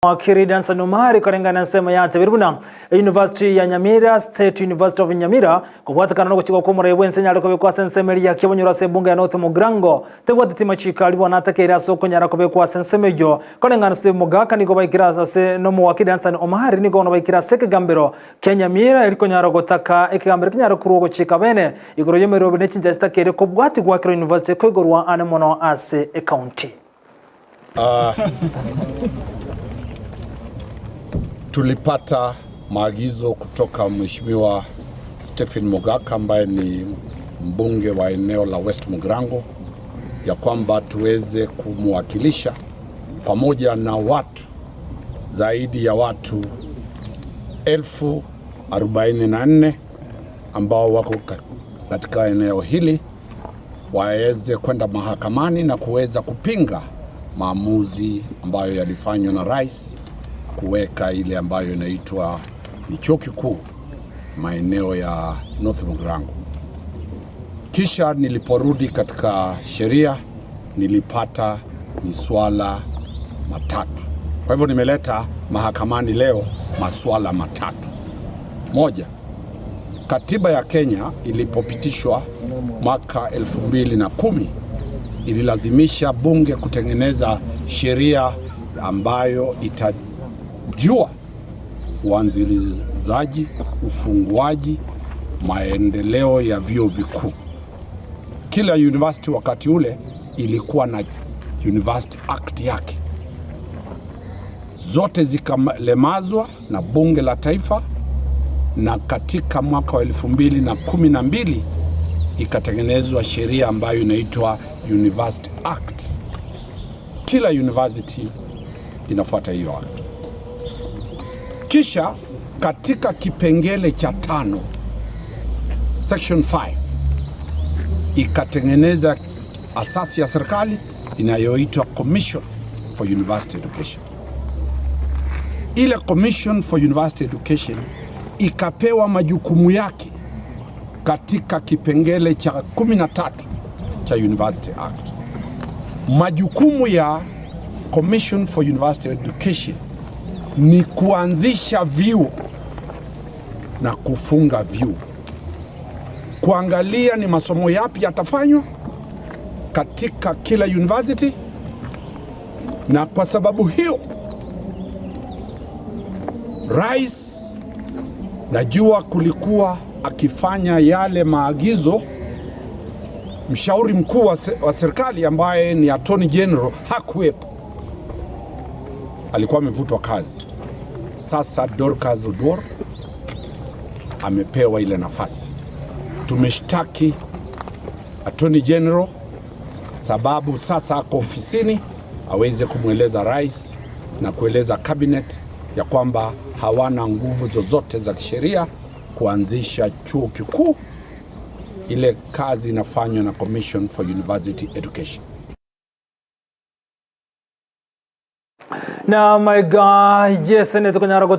Wakiri Danson Omari korengana nsemo ya tebiribuna University ya Nyamira, State University of Nyamira, kobwatekana nogochika kwa omoraibu ense nyare kobekwa ase ensemo eria ya Kiabonyoru ase ebunge ya North Mugirango tebwateti machiko aria bono atakeire ase okonyara kobekwa ase ensemo eyio. Koreng'ana Steve Mogaka nigo baikire ase na omowakiri Danstan Omari nigo bono baikire ase ekegambero kia Nyamira eri konyara gotaka ekegambero kenyare korwa ogochika bene igoro y'emeroberi ne chinchera chitakeire kobwatigwa ekero university ekoigorwa ane mono ase ecounty. Tulipata maagizo kutoka Mheshimiwa Stephen Mogaka ambaye ni mbunge wa eneo la West Mugirango ya kwamba tuweze kumwakilisha pamoja na watu zaidi ya watu 44,000 ambao wako katika eneo hili waweze kwenda mahakamani na kuweza kupinga maamuzi ambayo yalifanywa na rais kuweka ile ambayo inaitwa ni chuo kikuu maeneo ya North Mugirango. Kisha niliporudi katika sheria nilipata miswala matatu. Kwa hivyo nimeleta mahakamani leo maswala matatu. Moja, katiba ya Kenya ilipopitishwa mwaka 2010 ililazimisha bunge kutengeneza sheria ambayo itajua uanzilizaji, ufunguaji, maendeleo ya vyuo vikuu. Kila university wakati ule ilikuwa na University Act yake, zote zikalemazwa na bunge la taifa, na katika mwaka wa 2012 ikatengenezwa sheria ambayo inaitwa University Act. Kila university inafuata hiyo act. Kisha katika kipengele cha 5 section 5 ikatengeneza asasi ya serikali inayoitwa Commission for University Education. Ile Commission for University Education ikapewa majukumu yake katika kipengele cha 13 cha University Act. Majukumu ya Commission for University Education ni kuanzisha vyuo na kufunga vyuo, kuangalia ni masomo yapi yatafanywa katika kila university, na kwa sababu hiyo rais, najua kulikuwa akifanya yale maagizo, mshauri mkuu wa serikali ambaye ni Attorney General hakuwepo, alikuwa amevutwa kazi. Sasa Dorcas Oduor amepewa ile nafasi. Tumeshtaki Attorney General sababu sasa ako ofisini, aweze kumweleza rais na kueleza cabinet ya kwamba hawana nguvu zozote za kisheria kuanzisha chuo kikuu. Ile kazi inafanywa na Commission for University Education. Na my God, yes,